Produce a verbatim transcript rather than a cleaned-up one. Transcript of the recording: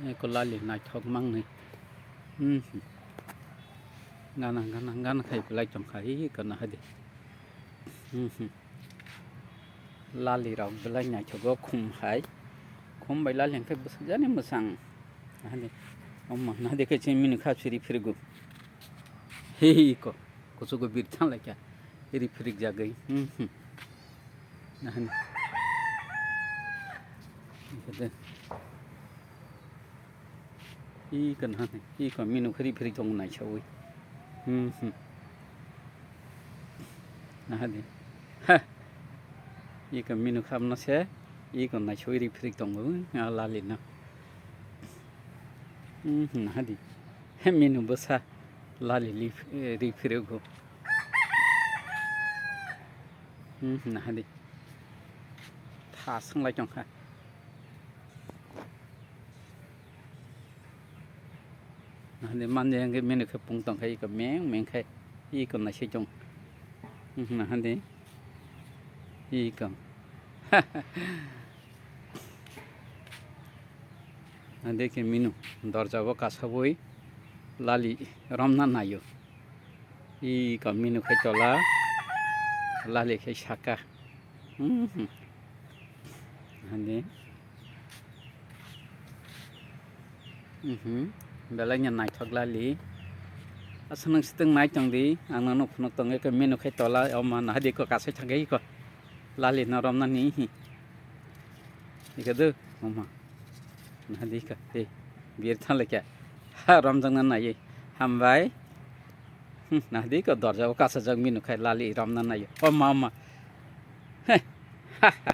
Eko lali naithok mangnwi. Hmm. Gana, gana, gana khai belai tongkha, ih, gana hadi. Hmm. Lali rok belai naithogo khum hai. Khum bai lali hwnkhe bwsajani mwsang. Hadi. Omma, hadi khe chini mini kha siri phirigo. Hei, iko. Kuchugo bir thang laikha. Iri phirik jagwi. Hmm, hmm. Nahani. Iko de. Iko nahani. Iko minu khiri phirik tong nai chawi. Hmm, hmm. Nahani. Ha. Iko minu khamna se. Iko nai chawi iri phirik tongo. Ah, lali na. Hmm, hmm, nahani. He minu bwsa. Lali li, eh, ri phirigo. Hmm, nahadi. Tha sanglai tongkha. Nahadi manje hwnkhe menu khe pung tongkha, iko meng meng khai. Iko naisai tong. Hmm, nahadi. Iko. Nahadi khe minu. Dorja bo kasabwi lali romna naio. Iko minu khai tola, lali khai saka. Mhm. Hani. Mhm. Belai nya naithok lali. Asa nang siteng nai tong di, ang nang nuk nuk tong iko minu khai tola, oma nahadi ko kasai thang iko. Lali no romna ni hi. Iko do, oma. Nahadi ka, eh, bir thang le kya? Ha, romjak na nai, hambai. Hmm, nahadi ka dorja o kasajak minu khai lali romna nai. O mama. Heh, ha, ha,